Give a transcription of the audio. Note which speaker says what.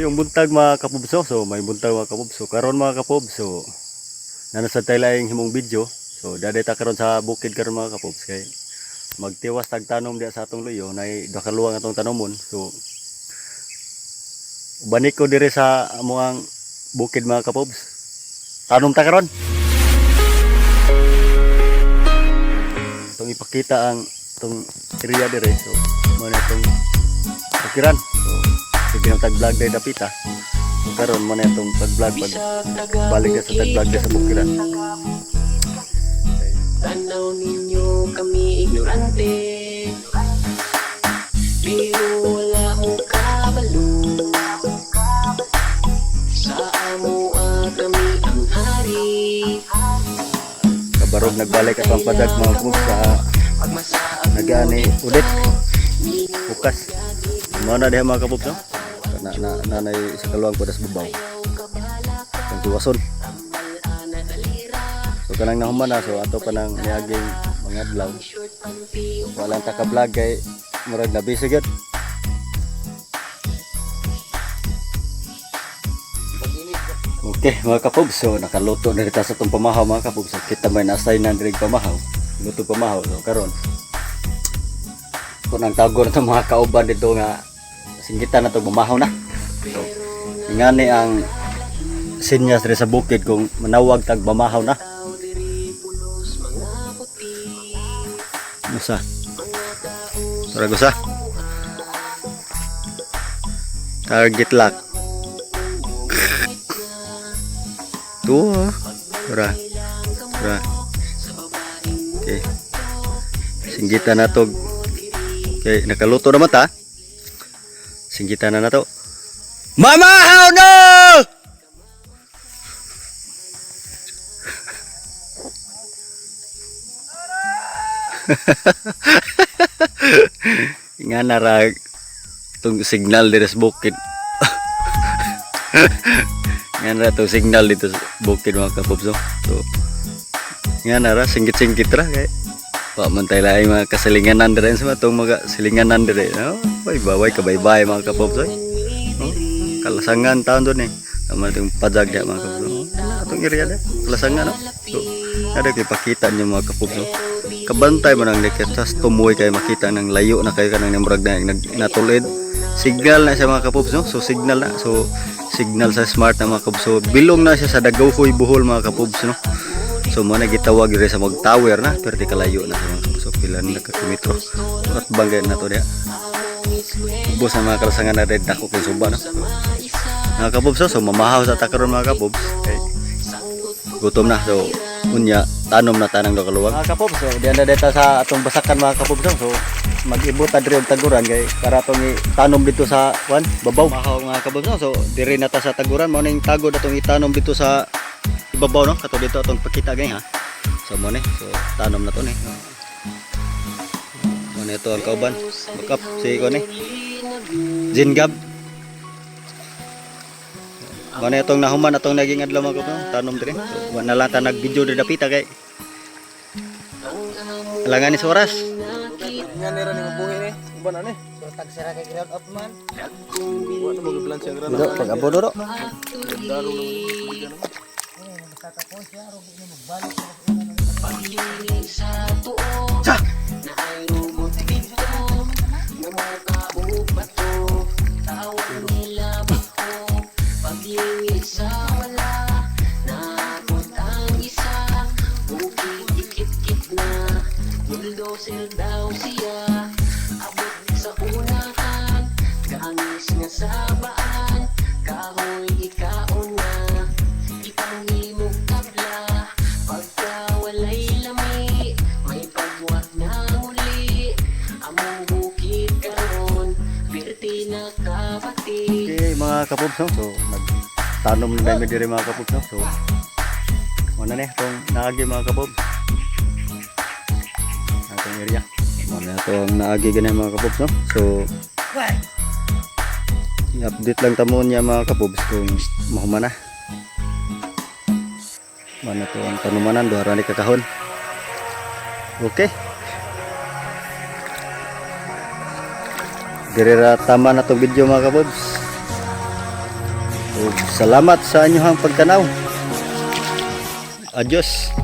Speaker 1: Mayong buntag, mga kapubso. So may buntag, mga kapubso. Karon, mga kapubso, nana sa tay laing himong video. So daday ta karon sa bukid karon, mga kapubs, kay magtiwas tag tanom diya sa atong luyo, nay duha ka luwang atong tanomon. So ubanik ko dire sa amoang bukid, mga kapubs. Tanom ta karon. Itong ipakita ang itong area dire. So mo na itong bukiran. So sige nang tag-vlog day dapita. So karon mo na itong pag-vlog pag balik na sa tag-vlog sa bukiran. Okay.
Speaker 2: Tanaw ninyo kami ignorante, pero wala mo kabalo. Sa amo kami ang hari.
Speaker 1: Kabarog nagbalik at ang padag, mga kapubs, sa nagaani ulit bukas. Mo na diha, mga kapubs, no? Na na nanay sa kaluwang po das babaw. Ang tuwason. So kanang nahuman na, so ato pa nang niaging mga adlaw. Walang ta ka vlog kay murag na busy gyud. Okay, mga kapubs, so nakaluto na rita sa itong pamahaw, mga kapubs. So, kita may na-assign na diri pamahaw. Luto pamahaw. So karon kung ang tawag na mga kauban dito nga singgitan na to, bumahaw na. So, ingani ang sinyas diri sa bukid kung manawag tag bamahaw na. Musa. Saragosa. Target lock. Tuwa. Tara. Tara. Okay. Singgitan na to. Okay, nakaluto naman ta. Singgitan na to. Mamahaw no! Nga nara itong signal dito sa bukid. Nga nara itong signal dito sa bukid, mga kapubso. So, nga nara, singgit-singgit ra kay wa man tayo laing mga kasilinganan dire sa itong mga silinganan dire. No? Bay baway kabaybay, mga kapubso. No? Kalasangan taon doon eh. Tama itong padag diya, mga kapubso. Atong area na. Kalasangan, no? So, ada kayo pakita niyo, mga kapubso. Kabantay mo nang likit. Tapos tumuwi kayo makita ng layo na kayo kanang namurag na natulid. Signal na siya, mga kapubs, no? So signal na. So signal sa Smart na, mga kapubs. So bilong na siya sa Dagohoy, Bohol, mga kapubs, no? So mo na gitawag diri sa mag tower na pero di kalayo na sa mga kapubs. So pila na ka kilometro. At bangay na to diya. Ubos ang mga kalasangan na rin dako kay suba, no? So, mga kapubs, so mamahaw sa takaron, mga kapubs. Okay. Gutom na. So unya tanom na tanang do kaluwag. Mga kapubs, so diyan na dito sa atong basakan, mga kapubs. So mag-ibot ta diri og taguran kay para atong itanom dito sa kwan babaw. Mahaw, mga kapubs, no? So diri na ta sa taguran, mao ning tagod atong itanom dito sa ibabaw, no? Kato dito atong pakita gani ha. So mo ni, so tanom na to ni. Mo ni ito ang kauban. Bakap si ko ni. Jingab. Mao na itong nahuman atong naging adlaw, mga kapubs, tanom diri. So, wa na lang ta nag-video diri dapita kay alangan ni sa oras.
Speaker 3: Nga nira ni mabuhi ni. Uban ani.
Speaker 4: Tagsira kay ground up man.
Speaker 3: Wa na mo plan siya
Speaker 1: Dito pag abo duro.
Speaker 3: Daro naman.
Speaker 2: Paglingi sa tuo na ay robot dito na mukha bato. Tawag nila bako. Paglingi sa wala naabot ang isa. Bukid ikit-kit na bulldozer daw siya. Abot sa unahan, gangis nga sa baan. Kahoy ikaon na ipanghimog tabla. Pagka walay lami, may pagwat na muli. Among bukid karon, pirti na kabati.
Speaker 1: Okay, mga kapubs, no? So nagtanom na dami diri, mga kapubs, no? So mo na ni itong naagi, mga kapubs. Atong area. Mo na itong naagi ganyan, mga kapubs, no? So i-update lang tamo niya, mga kapubs, kung mahuman na. Mana to ang tanumanan, duha ra ni kakahon. Okay. Dire ra tama na tong video, mga kapubs. Ug salamat sa inyong pagtanaw. Adios.